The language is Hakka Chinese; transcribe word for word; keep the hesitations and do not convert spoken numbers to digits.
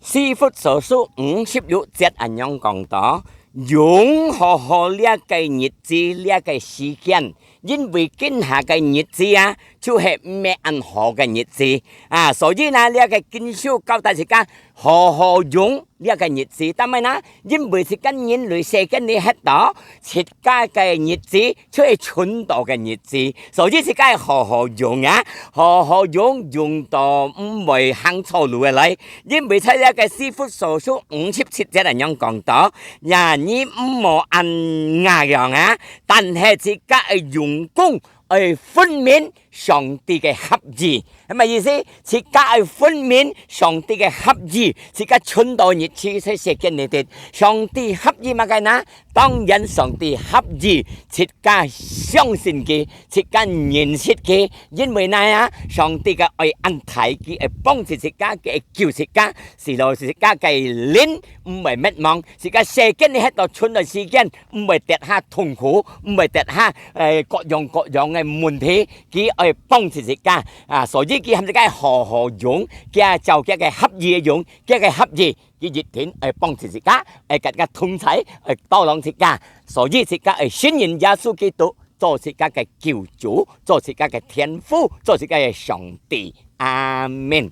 四福所書五十六節恁樣講到：用好好這個日子，這個時間，因為今下个日子啊，就係毋係恁好个日子啊。所以呢，這個經書交代自家好好用這個日子。但係呢，因為自家人類世間裡歇到，自家个日子就係伸到个日子，所以自家愛好好用啊，好好用，用到毋會行錯路个來。因為在這個四福所書五十七節恁樣講到：呀，你毋好恁樣啊，但係自家愛用功，愛分明上帝个合意。係麼个意思？自家愛分明上帝个合意，自家伸到日子在世間裡底，上帝合意麼个呢？當然，上帝合意自家相信佢，自家認識佢，因為哪啊，上帝个愛恁大，佢愛幫助自家，佢愛救自家，使到自家个靈毋會滅亡，自家世間裡歇到伸到時間，毋會跌下痛苦，毋會跌下，呃，各樣各樣个問題，佢愛幫助自家啊。所以佢喊自家好好用，佢照佢个合意用，佢个合意，佢一定愛幫助自家，愛佮自家同在，愛tolong自家。所以自家愛信任耶穌基督，做自家个救主，做自家个天父，做自家个上帝。阿們。